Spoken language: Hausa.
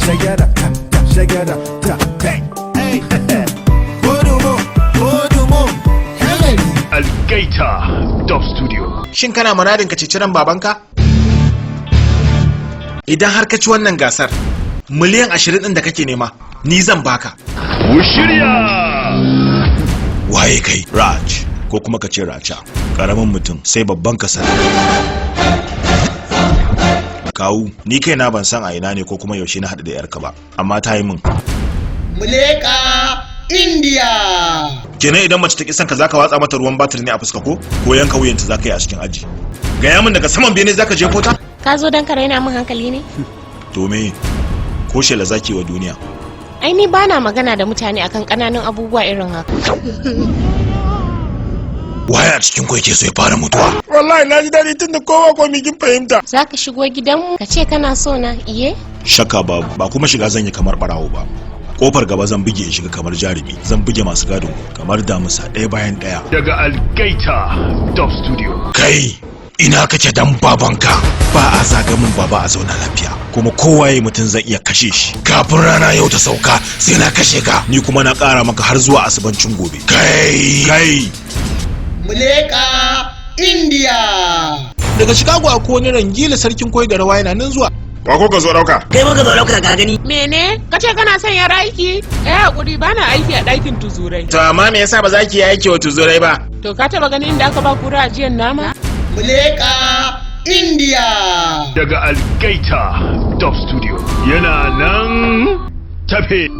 Shagada, shagada, ta, hey, hey. Kodumo, kodumo, hey. Algaita Dub Studio. Shin kana muradin ka ceci ran babanka? Idan har ka ci wannan gasar, miliyan 20 ɗin da kake nema, ni zan baka. Shirya! Waye kai? Raj, ko kuma ka ce Racha. Karamin mutum sai babban kasa. Kawu, ni kaina ban san a ina ne ko kuma yaushe na haɗu da yarka ba, amma ta yi min. Muleka India. Kenan idan mace ta ki son ka, zaka watsa mata ruwan batir ne a fuska ko yanka wuyanta zaka yi a cikin aji? Gaya min, daga saman bene zaka jefo ta? Ka zo don ka raina min hankali ne? To me ko shela zaki wa duniya? Ai ni bana magana da mutane akan ƙananan abubuwa irin haka. Waye a cikin ku yake so ya fara mutuwa? Wallahi na ji daɗi tun da kowa ko kin fahimta. Za ka shigo gidanmu ka ce kana so na, iye? Shakka babu, ba kuma shiga zan yi kamar barawo ba. Kofar gaba zan buge in shiga kamar jarumi, zan buge masu gadon kamar damusa ɗaya bayan ɗaya. Daga Algaita Dub Studio. Kai, ina kake dan babanka? Ba a zaga min baba a zauna lafiya. Kuma kowaye mutum zan iya kashe shi kafin rana yau ta sauka, sai na kashe ka. Ni kuma na ƙara maka har zuwa asibancin gobe. Kai, kai. Muleka India. Daga Chicago akwai wani rangila sarkin koyi da rawa yana nan zuwa. Wa ko ka zo dauka? Kai muka zo ɗauka, ka gani. Mene? Ka ce kana son yar aiki? Eh, hakuri, bana aiki a ɗakin tuzurai. To amma me yasa ba za ki yi aiki wa tuzurai ba? To ka taba ganin inda aka ba kura ajiyar nama? Muleka India. Daga Algaita Dub Studio. Yana nan tafe.